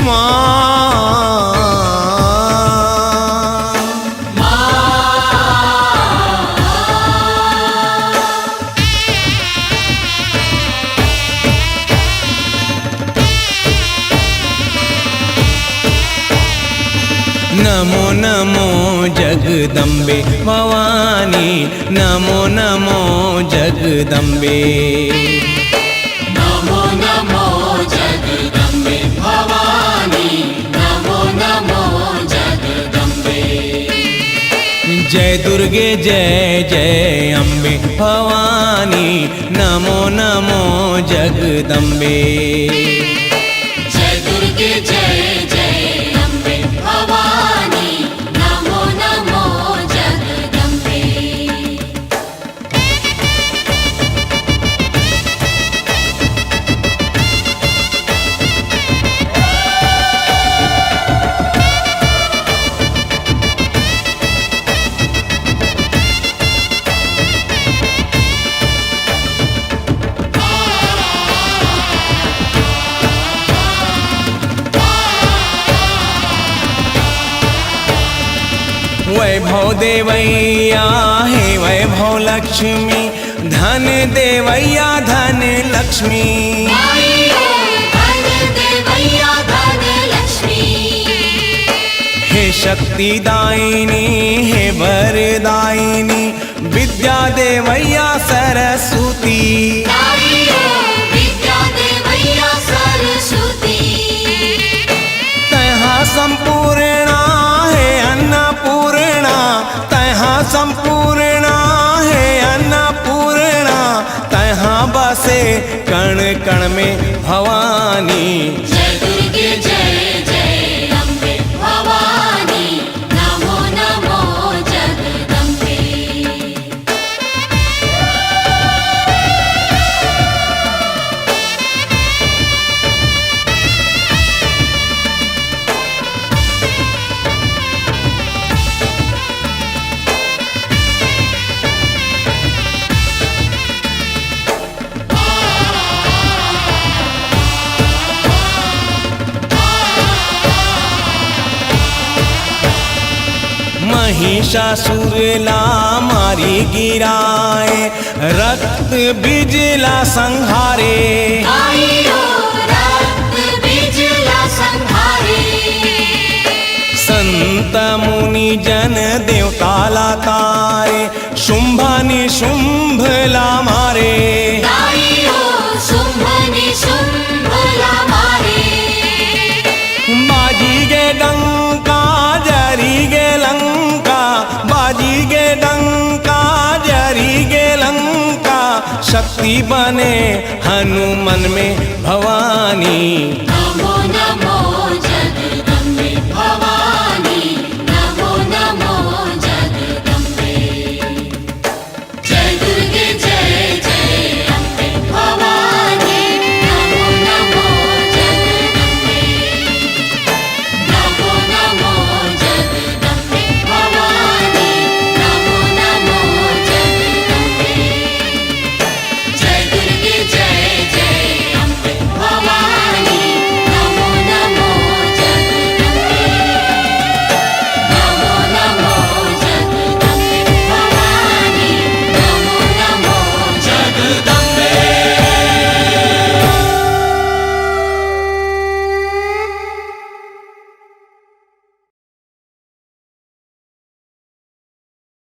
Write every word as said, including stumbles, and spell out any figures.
माँ। नमो नमो जगदम्बे भवानी, नमो नमो जगदम्बे। नमो नमो जगदम्बे भवानी, नमो नमो जगदम्बे। जय दुर्गे जय जय अम्बे भवानी, नमो नमो जगदम्बे। जय दुर्गे जय जय अम्बे भवानी, नमो नमो जगदम्बे। वैभव देवैया हे वैभव लक्ष्मी, धन देवैया धन लक्ष्मी। माई हो, धन देवैया धन लक्ष्मी। हे शक्ति दायिनी, हे वरदायिनी, विद्या देवैया सरस्वती। तारी हो विद्या देवैया सरस्वती। तैहा संपूर्णा हे अन्नपूर्णा, तैहा संपूर्णा हे अन्नपूर्णा, तैहा बसे कण कण में भवानी। जय दुर्गे जय जय अम्बे भवानी, नमो नमो जगदम्बे। महिषासुर ला मारी गिराए, रक्त बीज ला संहारे। आइयो रक्त बीज ला संहारे। संत मुनि जन देवता ला तारे, शुंभ निशुंभ ला मारे। तारी हो शुंभ निशुंभ ला मारे। बाजी गे डंका जरी गे लंका, बाजी गे डंका जरी गे लंका, शक्ति बने हनुमन में भवानी। नमो नमो